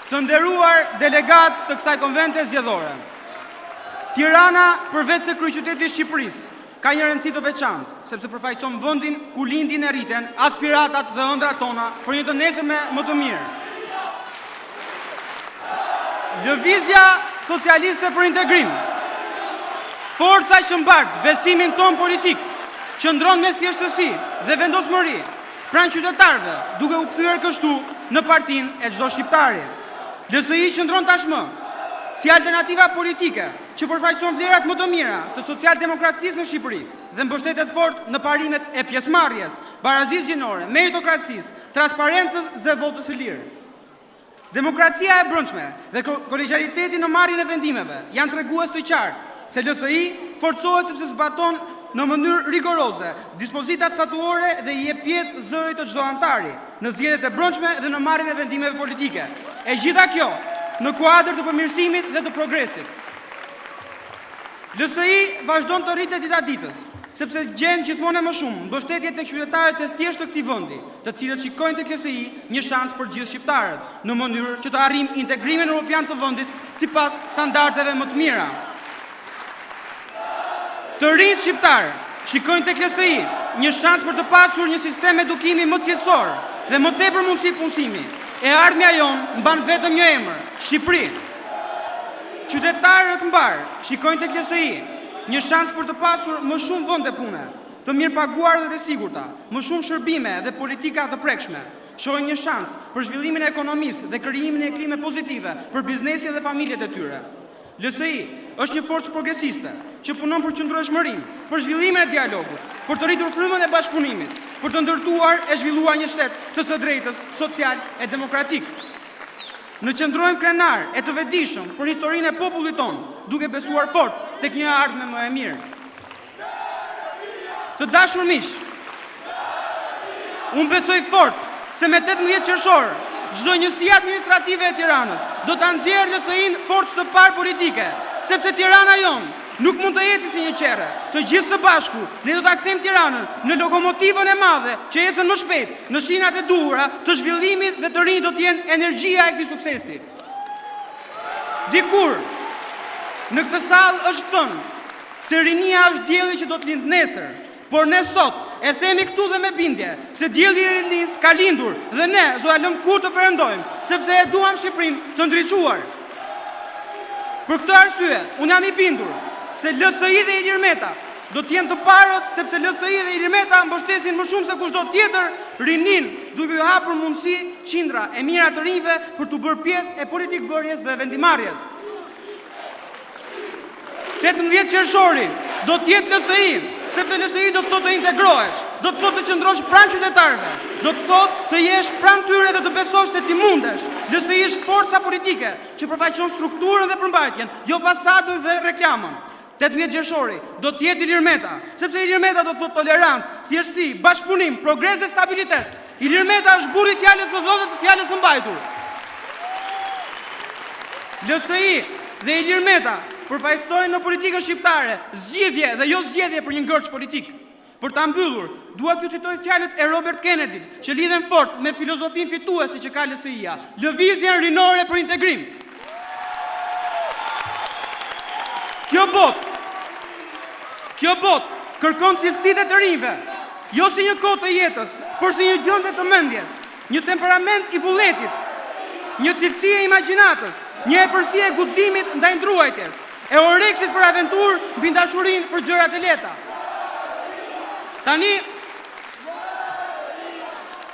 Të nderuar delegatë të kësaj konvente zgjedhore, Tirana përveç se kryeqyteti i Shqipërisë, ka një rëndësi të veçantë, sepse përfaqëson vendin ku lindin e rriten aspiratat dhe ëndrrat tona për një të nesërme më të mirë. Lëvizja Socialiste për Integrim, forca që mbart besimin tonë politik, qëndron me thjeshtësi dhe vendosmëri pranë qytetarëve, duke u kthyer kështu në partinë e çdo shqiptari. LSI qëndron tashmë si alternativa politike që përfaqëson vlerat më të mira të socialdemokracisë në Shqipëri dhe mbështetet fort në parimet e pjesëmarrjes, barazisë gjinore, meritokracisë, transparencës dhe votës së lirë. Demokracia e brendshme dhe kolegjialiteti në marrjen e vendimeve janë tregues të qartë se LSI forcohet sepse zbaton në mënyrë rigoroze dispozitat statutore dhe i jep jetë zërit të çdo anëtari në zgjedhjet e brendshme dhe në marrjen e vendimeve politike. E gjitha kjo në kuadër të përmirësimit dhe të progresit. LSI vazhdon të rritet dita ditës, sepse gjen gjithmonë e më shumë mbështetje tek qytetarët e thjeshtë të këtij vendi, të cilët shikojnë tek LSI një shans për gjithë shqiptarët, në mënyrë që të arrijmë integrimin europian të vendit sipas standardeve më të mira. Të rinjtë shqiptarë shikojnë tek LSI një shans për të pasur një sistem edukimi më cilësor dhe më tepër mundësi punësimi. E ardhmja jonë mban vetëm një emër, Shqipëri. Qytetarët mbarë shikojnë tek LSI një shans për të pasur më shumë vende pune, të mirëpaguara dhe të sigurta, më shumë shërbime dhe politika të prekshme. Shohin një shans për zhvillimin e ekonomisë dhe krijimin e klime pozitive për biznesin dhe familjet e tyre. LSI është një forcë progresiste që punon për qëndrueshmërinë, për zhvillimin e dialogut, për të rritur frymën e bashkëpunimit, për të ndërtuar e zhvilluar një shtet të së drejtës, social e demokratik. Ne qëndrojmë krenarë e të vetëdijshëm për historinë e popullit tonë, duke besuar fort tek një e ardhme më e mirë. Të dashur miq, unë besoj fort se me 18 qershor, çdo njësi administrative e Tiranës do ta nxjerrë LSI-në forcë të parë politike, sepse Tirana jonë nuk mund të ecë si një qerre. Të gjithë së bashku ne do ta kthejmë Tiranën në lokomotivën e madhe që ecën më shpejt në shinat e duhura të zhvillimit dhe të rinjtë do të jenë energjia e këtij suksesi. Dikur në këtë sallë është thënë se rinia është dielli që do të lindë nesër, por ne sot e themi këtu dhe me bindje se dielli i rinisë ka lindur dhe ne s'do ta lëmë kurrë të perëndojmë, sepse e duam Shqipërinë të ndriçuar. Për këtë arsye, unë jam i bindur se LSI dhe Ilir Meta do të jenë të parët sepse LSI dhe Ilir Meta mbështesin më shumë se kushdo tjetër rininë, duke ju hapur mundësi qindra e mijëra të rinjve për t'u bërë pjesë e politikëbërjes dhe vendimmarrjes. 18 qershori do të jetë LSI, sepse LSI do të thotë të integrohesh, do të thotë të qëndrosh pranë qytetarëve, do të thotë të jesh pranë tyre dhe të besosh se ti mundesh. LSI është forca politike që përfaqëson strukturën dhe përmbajtjen, jo fasadën dhe reklamën. 18 qershori do të jetë Ilir Meta, sepse Ilir Meta do të thotë tolerancë, thjeshtësi, bashkëpunim, progres dhe stabilitet. Ilir Meta është burri i fjalës së dhënë dhe të fjalës së mbajtur. LSI dhe Ilir Meta përfaqësojnë në politikën shqiptare zgjidhje dhe jo zgjedhje për një ngërç politik. Për ta mbyllur, dua t'ju citoj fjalët e Robert Kennedy-t, që lidhen fort me filozofinë fituese që ka LSI-ja, lëvizjen rinore për integrim. Kjo botë, kjo botë kërkon cilësitë e të rinjve, jo si një kohë të jetës, por si një gjendje të mendjes, një temperament i vullnetit, një cilësi e imagjinatës, një epërsi e guximit ndaj ndruajtjes, e oreksit për aventurë mbi dashurinë për gjërat e lehta. Tani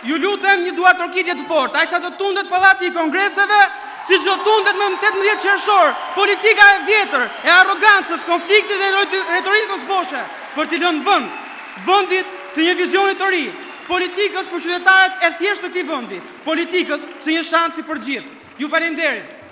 ju lutem një duartrokitje të fortë, aq sa të tundet pallati i kongreseve, siç do tundet më 18 qershor, politika e vjetër, e arrogancës, konfliktit dhe retorikës boshe, për t'i lënë vend, vendit të një vizioni të ri, politikës për qytetarët e thjeshtë të këtij vendi, politikës së një shansi për të gjithë. Ju faleminderit.